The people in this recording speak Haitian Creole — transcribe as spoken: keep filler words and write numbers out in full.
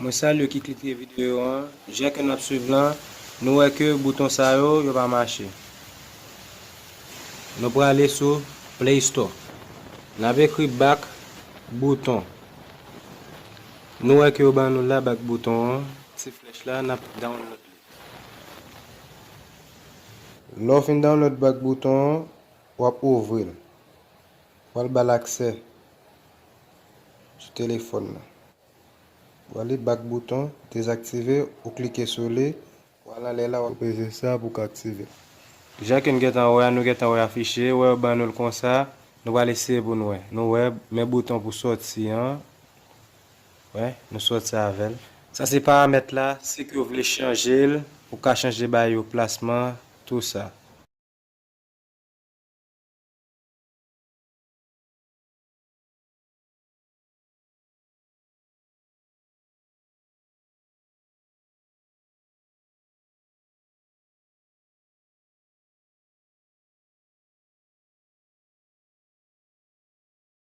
Mwen salye ki klike videyo an. Jan ke n ap swiv lan, nou wè ke bouton sa yo, yo pa mache. Nou prale sou Play Store. N ap ekri back bouton. Nou wè ke yo ban nou la back bouton an, ti flèch la, n ap download li. Lè w fin download back bouton an, w ap ouvri l. W al ba l aksè sou telefòn nan. W ale back bouton, dezaktive, ou klike sou li, w al anlè la, w ap peze sa pou w ka aktive l. Jan ke n gentan wè a, nou gentan wè afiche, wè yo ban nou l konsa, nou pral eseye pou n wè. Nou wè, men bouton pou sòti an, wè, nou sòti avè l. Sa se paramèt la, si ke w vle chanje l, ou ka chanje ba yo plasman, tou sa.